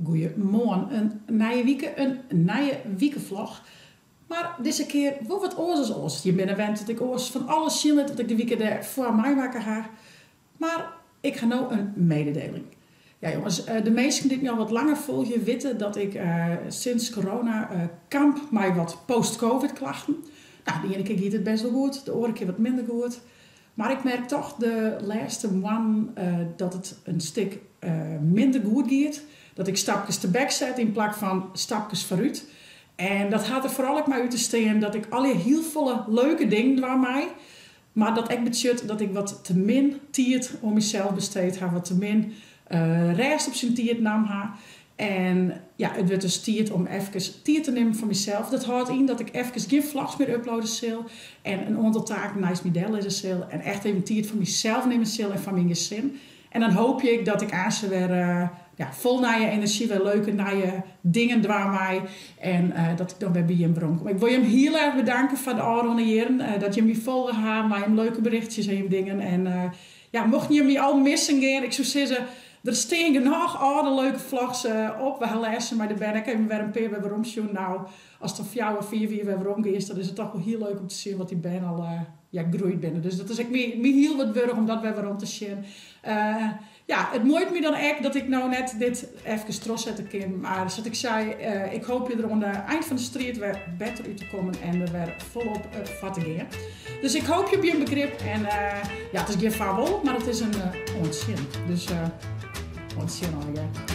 Goeiemoarn, in nije wike, in nije wikevlog. Mar dizze kear wol wat oars as oars. Jim binne wend dat ik oars fan alles sjen lit wat ik de wike dêrfoar meimakke ha. Mar ik ha no in mededeling. Ja jonges, de minsken dy't my al wat langer folgje witte dat ik sinds corona kamp mei wat post-covid klachten. Nou, de iene kear giet it best wol goed, de oare kear wat minder goed. Mar ik merk toch de lêste moannen dat it in stik minder goed giet. Dat ik stapkes tebek set yn plak fan stapkes foarút. En dat hat der foaral ek mei út te stean dat ik allegear hiel folle leuke dingen dwaan mei. Mar dat ek betsjut dat ik wat te min tiid oan mysels besteed ha, wat te min rêst op syn tiid naam ha. En ja, it wurdt dus tiid om efkes tiid te nimmen foar mysels. Dat hâldt yn dat ik efkes gjin vlogs mear uploade sil en in oantal taken neist my dellizze sil en echt even tiid foar mysels nimme sil en foar myn gesin. En dan hoopje ik dat ik aanst wer ja, fol nije enerzjy wer leuke nije dingen dwaan mei en dat ik dan wer by jim weromkom. Ik wol jim hiel erch bedanke foar de ôfrûne jierren dat jim my folge ha mei jim leuke berichtsjes en jim dingen. En ja, mochten jim my al missen gean, ik soe sizze, der stean genôch âlde leuke vlogs op. We ha lêsten mei de bern ek even wer in pear wer werom sjoen. Nou, ast dan fjouwer, fiif jier wer werom giest, dan is it toch wol hiel leuk om te sjen wat dy bern al ja, groeid binne. Dus dat is ek my, my hiel wat wurdich om dat wer werom te sjen. Ja, it muoit my dan ek dat ik no net dit efkes trochsette kin. Mar sa't ik sei, ik hoopje der oan de ein fan de striid wer better út te kommen en der wer folop foar te gean. Dus ik hoopje op jim begrip en ja, it is gjin farwol, mar it is in oant sjen. Dus oant sjen allegear.